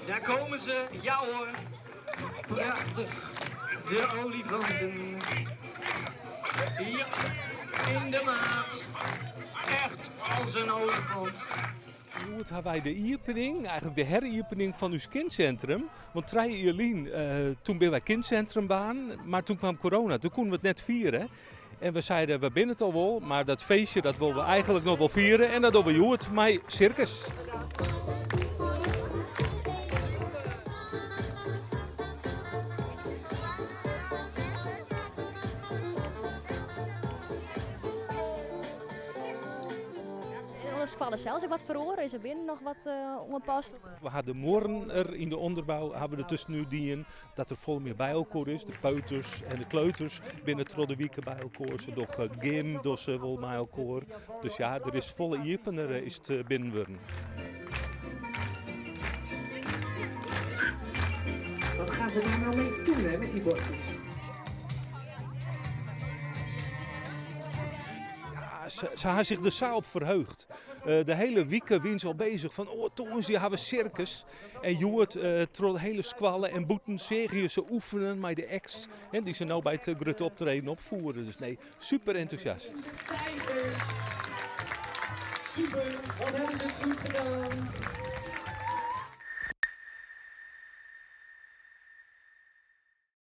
Daar komen ze, ja hoor. Prachtig. De olifanten. Ja, in de maat. Echt als een olifant. Hjoed ha wy de iepening, eigenlik de heriepening fan ús kindsintrum. Want trije jier lyn, toen binne wy kindsintrum waarden, mar toen kwam corona, toen koene we it net fiere. En we seiden, we binne it al wol, mar dat feestje dat wolle we eigenlik noch wol fiere en dat dogge we hjoed mei sirkus. Oan de skoalle sels ek wat feroare? Is der binnen noch wat oanpast? We ha de muorren er yn de ûnderbou ha we der tuskenút dien dat der folle mear by elkoar is. De peuters en de kleuters binne troch de wike by elkoar. Se dogge gym, dogge se wol mei elkoar. Dus ja, der is folle iepener is it binnen wurden. Wat gaan ze daar nou mee doen hè, met die bordjes? Ja, se ha sich der sa op ferheugd. De hiele wike wiene se al bezich fan oh tongersdei ha we sirkus. En hjoed troch de hiele skoalle en bûten seagen je se oefenen mei de acts dy't se no by it grutte optreden opfiere. Dus nee, super entûsjast. Super, wat hebben ze goed gedaan.